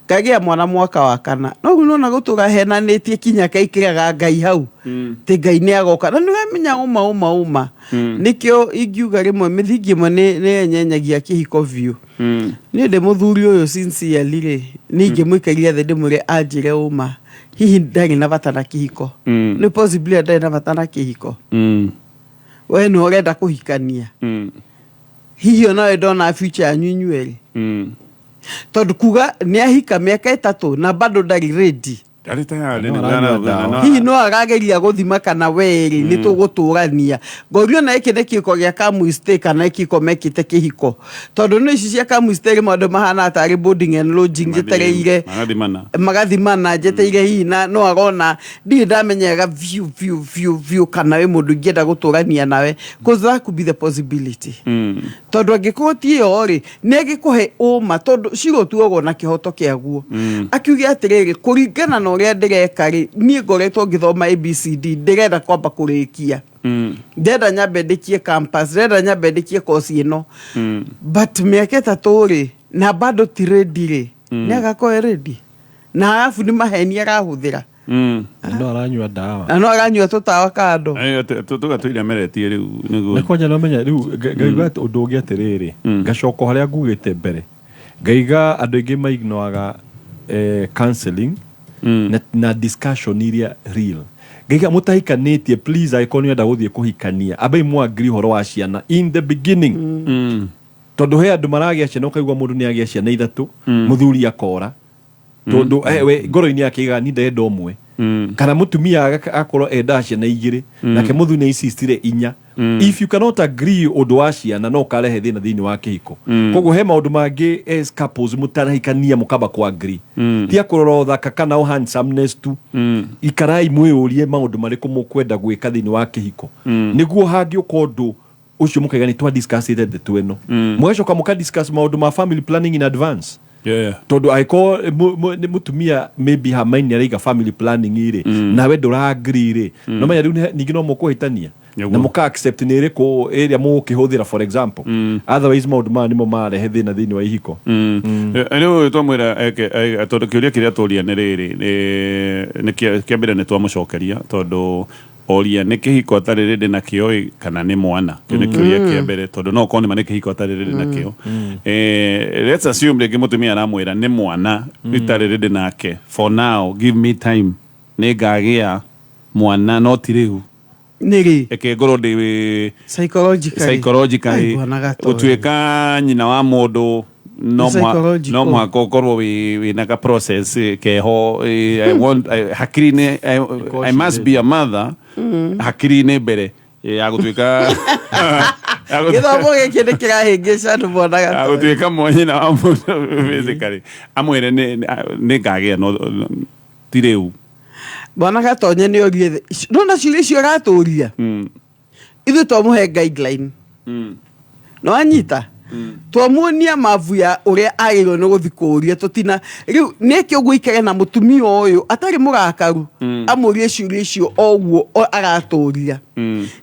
ngagĩa mwana mwaka wa kana." No rĩu nona gũtũra henanĩtie kinya kaikĩraga Ngai hau tĩ Ngai nĩ agoka na nĩ ũramenya ũma ũma ũma. Nĩkĩo ingiuga rĩmwe mĩthingi ĩmwe nĩ yenyenyagia kĩhiko biũ. Niĩ ndĩ mũthuri ũyũ, sincerely rĩ, nĩ ingĩmũikaria thĩ ndĩmwĩre anjĩre ũma, hihi ndarĩ na bata na kĩhiko. Nĩ possibly ndarĩ na bata na kĩhiko. We nĩ ũrenda kũhikania, hihi onawe ndona future yanyu inyuerĩ, tondũ kuga nĩ ahika mĩaka 3 na bado ndarĩ ready. Ndarĩ tayarĩ. No aranyua ndawa. Hihi no arageria gũthima kana werĩ nĩ tũgũtũrania. Ngorio na gĩkĩ nĩ kĩko gĩa kamwistĩ kana kĩko mekĩte kĩhiko, tondũ nĩ ici cia kamwistĩ rĩmwe andũ mahana tarĩ boarding and lodging, njetereire Magathimana. Magathimana njeteire hihi na no arona ndirĩ ndamenyega biũ biũ biũ biũ kana wĩ mũndũ ingĩenda gũtũrania nawe, 'cause that could be the possibility. Tondũ angĩkorwo ti ĩyo rĩ, nĩ agĩkũhe ũma, tondũ cigũtuagwo na kĩhoto kĩaguo. Akiuge atĩrĩrĩ, kũringana na ũrĩa ndĩreka rĩ, niĩ ngoretwo ngĩthoma ABCD, ndĩrenda kwamba kũrĩkia, ndĩrenda nyambe ndĩkie campus, ndĩrenda nyambe ndĩkie koci ĩno, but mĩaka 3 rĩ, na bado ti ready rĩ, nĩ agakorwo e ready na arabu nĩ maheni arahũthĩra. Na no aranyua ndawa. Na no aranyua tũtawa kando. Tuga tũiremeretie rĩu nĩguo. Na kwanja nomenya rĩu ngaiga atĩ ũndũ ũngĩ atĩrĩrĩ, ngacoka o harĩa ngugĩte mbere, ngaiga andũ aingĩ maignoaga counseling na discussion iria real. Ngaiga mũtahikanĩtie, please, angĩkorwo nĩ ũrenda gũthiĩ kũhikania, ambai mwangirie ũhoro wa ciana in the beginning, tondũ he andũ maragĩa ciana, ũkaigua mũndũ nĩ agĩa ciana ithatũ, mũthuri akora, tondũ we ngoro-inĩ yake iga ni ndenda ũmwe, kana mũtumia akorwo endaga ciana igĩrĩ, nake mũthuri nĩ insistire inya. If you cannot agree ũndũ wa ciana, no ũkarehe thĩna thĩinĩ wa kĩhiko. Koguo he maũndũ mangĩ as couples mũtanahikania mũkamba ku agree. Tia kũrora ũthaka kana o handsomeness tu. Ikarai mwĩyũrie maũndũ marĩkũ mũkwenda gwĩka thĩinĩ wa kĩhiko, nĩguo hangĩũka ũndũ ũcio mũkaiga nĩ twa discussĩte ndeto ĩno. Mũgacoka mũka discuss maũndũ ma family planning in advance, tondũ angĩkorwo nĩ mũtumia maybe hamaini araiga family planning rĩ, nawe ndũra agree rĩ, no menya rĩu ningĩ no mũkũhĩtania. Na mũka accept nĩ ĩrĩkũ ĩrĩa mũgũkĩhũthĩra, for example. Otherwise maũndũ maya nĩmo marehe thĩna thĩinĩ wa ihiko. Rĩu twamwĩra eke tondũ kĩũria kĩrĩa tũria nĩ rĩrĩ, nĩ kĩa mbere nĩ twamũcokeria, tondũ oria nĩ kĩhiko atarĩ rĩndĩ nakĩo ĩ, kana nĩ mwana. Kĩu nĩ kĩũria kĩa mbere, tondũ no ũkorwo nĩma nĩ kĩhiko atarĩ rĩndĩ nakĩo. Let's assume rĩngĩ mũtumia aramwĩra nĩ mwana itarĩ rĩndĩ nake for now, give me time, nĩ ngagĩa mwana no ti rĩu. Nĩ rĩ? Reke ngorwo ndĩ psychologically psychologically. Ai, bwana Gatonyo. Gũtuĩka nyina wa mũndũ no Psychological. no mũhaka ũkorwo wĩ na ka process keho. I want hakiri-inĩ I must be a mother hakiri-inĩ mbere ya gũtuĩka Gĩthomo gĩkĩ nĩ kĩrahĩngĩca andũ, bwana ya Gatonyo. Gũtuĩka nyina wa mũndũ basically amwĩre nĩ ngagĩa no ti rĩu. Bwana Gatonye nĩ orie nona ciũria icio aratũria, ithuĩ twamũhe guideline no anyita, twamuonia mabu ya ũrĩa agĩrĩirwo nĩ gũthi kũũria. Tũtina rĩu nĩke ũguo, ikare na mũtumia ũyũ atarĩ mũrakaru, amũrie ciũria icio o ũguo aratũria,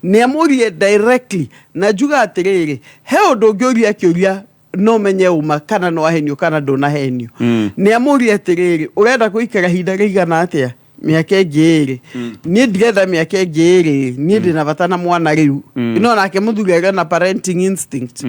nĩ amũrie directly. Na njuga atĩrĩrĩ, he ũndũ ũngĩ ũria kĩũria. No menye uma kana no ahenio kana ndũnahenio. Nĩ amũrie atĩrĩrĩ, ũrenda kũikara ihinda rĩigana atĩa? Mĩaka ĩngĩ ĩrĩ? Niĩ ndirenda mĩaka ĩngĩ ĩrĩ, niĩ ndĩna bata na mwana rĩu. No nake mũthuri arĩ na parenting instinct.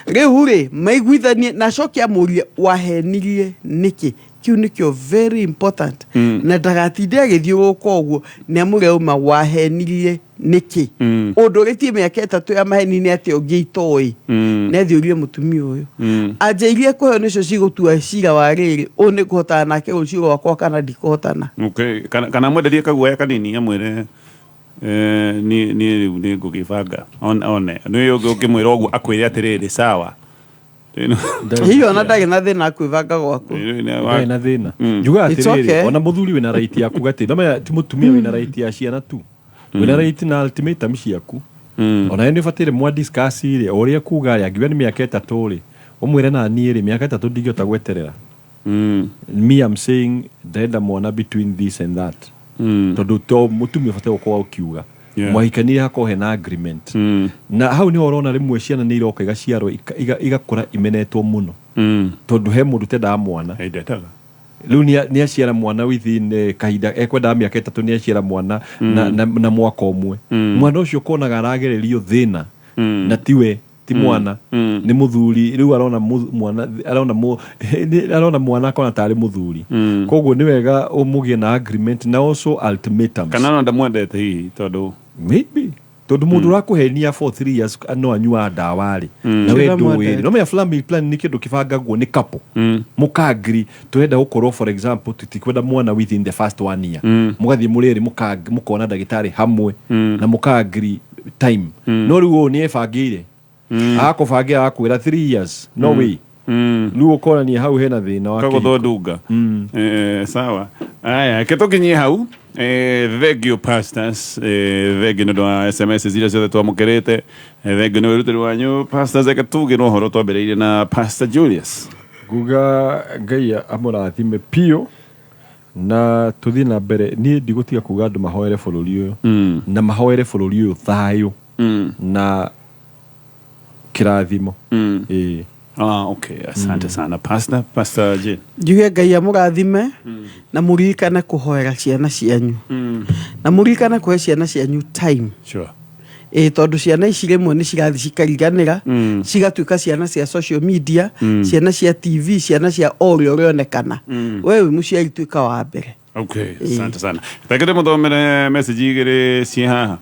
Rĩu rĩ, maiguithanie na acoke amũrie, wahenirie nĩkĩ? Kĩu nĩkĩo very important, na ndagatinde agĩthiũrũrũka ũguo. Nĩ amũre uma, wahenirie nĩkĩ? Ũndũ ũrĩtie mĩaka 3 ya maheni nĩ atĩa ũngĩ itoĩ? Nĩ athiũrie mũtumia ũyũ. Anja iria kũheo nĩcio cigũtua cira wa rĩrĩ, ũũ nĩ kũhotana nake rũciũ rwakwa kana ndikũhotana. Okay. Kana mwenderie kaguoya kanini, amwĩre, niĩ rĩu nĩ ngũgĩbanga one nĩ ũngĩ ũngĩmwĩra ũguo, akwĩre atĩrĩrĩ, sawa. Hihi ona ndarĩ na thĩna wa kwĩbanga gwaku. Ndarĩ na thĩna. Njugaga It's atĩrĩrĩ, okay. ona mũthuri wĩna right ya kuga atĩ nomenya ti mũtumia wĩna right ya ciana tu, wĩna right na ultimatum ciaku. Ona nĩ ũbataire mwa discuss rĩ, o ũrĩa kuga rĩ, angiuga nĩ mĩaka 3 rĩ, ũmwĩre na niĩ rĩ, mĩaka 3 ndingĩhota gweterera. Me, I'm saying ndĩrenda mwana between this and that, tondũ to mũtumia ũbataire gũkorwo ũkiuga. Mwahikanirie hakorwo hena agreement, na hau nĩho ũrona rĩmwe ciana nĩ iroka igaciarwo igakũra imenetwo mũno, tondũ he mũndũ ũtendaga mwana. Ndendaga. Rĩu nĩ aciara mwana within kahinda ekwendaga mĩaka 3, nĩ aciara mwana na mwaka ũmwe. Mwana ũcio ũkonaga aragererio thĩna, na tiwe, ti mwana, nĩ mũthuri. Rĩu arona mwana, arona mwana akona tarĩ mũthuri. Koguo nĩ wega mũgĩe na agreement na also ultimatums. Kana ona ndamwendete hihi, tondũ Maybe, tondũ mũndũ ũrakũhenia for 3 years no anyuaga ndawa rĩ, na we ndũĩ. No menya family plan nĩ kĩndũ kĩbangagwo nĩ couple, mũka-agree tũrenda gũkorwo, for example, tũtikwenda mwana within the first one year. Mũgathiĩ mũrĩ erĩ, mũkona ndagĩtarĩ hamwe na mũka-agree time. No rĩu ũyũ nĩ ebangĩire, agakũbangĩra, agakwĩra 3 years, no way. Rĩu ũkonania hau hena thĩna wa kagũthwo kĩhiko. Ndunga. Sawa, aya, ke tũkinyie hau. Thank you, pastors. Thank you nĩ ũndũ wa SMS iria ciothe twamũkĩrĩte. Thank you nĩ wĩrutĩri wanyu, pastors. Reke tuge no ũhoro twambĩrĩirie na Pastor Julius. Nguga Ngai amũrathime biũ na tũthiĩ na mbere. Niĩ ndigũtiga kuga andũ mahoere bũrũri ũyũ, na mahoere bũrũri ũyũ thayũ na kĩrathimo. Ĩĩ. Ah, okay, asante sana, pastor. Pastor Jane. Njuge Ngai amũrathime, na mũririkane kũhoera ciana cianyu, na mũririkane kũhe ciana cianyu time. Ĩ tondũ ciana ici rĩmwe nĩ cirathiĩ cikariganĩra, cigatuĩka ciana cia social media, ciana cia TV, ciana cia o ũrĩa ũrĩonekana. We wĩ mũciari, tuĩka wa mbere. Okay, asante sana. Reke ndĩmũthomere message igĩrĩ ciĩ haha.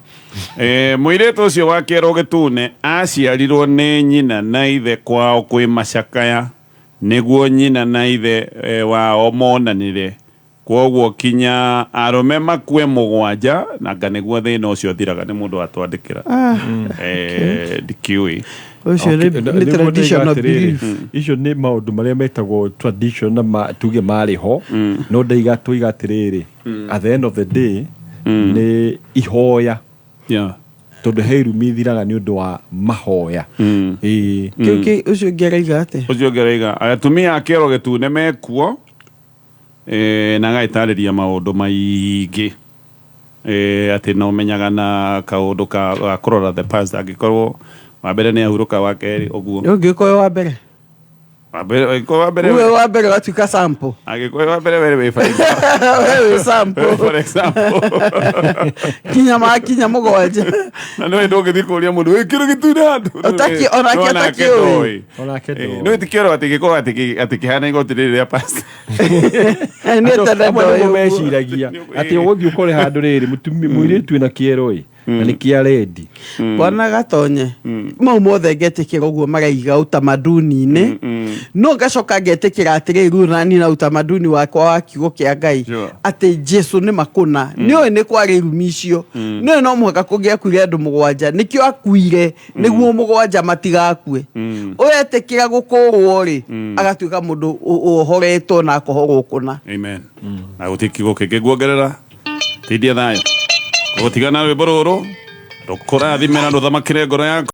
Mũirĩtu ũcio wa kĩero gĩtune aciarirwo nĩ nyina na ithe kwao kwĩ macakaya, nĩguo nyina na ithe wao monanire. Kwoguo kinya arũme makue 7 nanga nĩguo thĩna ũcio ũthiraga. Nĩ mũndũ watwandĩkĩra. Ndikĩũĩ. Ũcio nĩ traditional belief. Icio nĩ maũndũ marĩa metagwo tradition na tuge marĩ ho, no ndaiga tũiga atĩrĩrĩ, at the end of the day nĩ ihoya, tondũ he irumi ithiraga nĩ ũndũ wa mahoya. Ĩĩ. Kĩu ũcio ũngĩ araiga atĩa? Ũcio ũngĩ araiga atumia a kĩero gĩtune mekuo, na agagĩtarĩria maũndũ maingĩ, atĩ no menyaga na kaũndũ ka ga kũrora the past, angĩkorwo wa mbere nĩ ahurũka, wa kerĩ ũguo. Ũngĩkorwo wa mbere. Wa mbere, angĩkorwo wa mbere we wa mbere watuĩka sample. Angĩkorwo wa mbere were wĩ fine. We wĩ sample. For example. Kinya makinya 7. Na nĩ ndũngĩthiĩ kũria mũndũ wĩ kĩro gĩtune handũ. Onake No onake atakĩũĩ. ndoĩ. Onake ndoĩ. No ĩtikĩorwo atĩ gĩkorwo atĩ kĩhana igoti rĩrĩ rĩa pastor. Nĩ tene Amwe ndoĩ nĩguo ũguo. meciragia atĩ ũgũthiĩ ũkore handũ rĩrĩ mũtumia mũirĩtu wĩna kĩero ĩ, na nĩ kĩa rendi. Bwana Gatonye, mau mothe ngetĩkĩra ũguo maraiga utamaduni-inĩ, no ngacoka ngetĩkĩra atĩrĩrĩ, rĩu nani na utamaduni wakwa wa kiugo kĩa Ngai, atĩ Jesu nĩ makũna nĩũĩ nĩ kwarĩ irumi icio, nĩũĩ no mũhaka kũngĩakuire andũ 7, nĩkĩo akuire nĩguo 7 matigakue. Ũyetĩkĩra gũkũrwo rĩ, agatuĩka mũndũ ũhoretwo na akohorwo kũna. Amen. Na gũtirĩ kiugo kĩngĩ nguongerera. Tindia thayũ. Gũtigana rwĩmbo rũrũ rũkũrathime na rũthamakĩre ngoro yaku.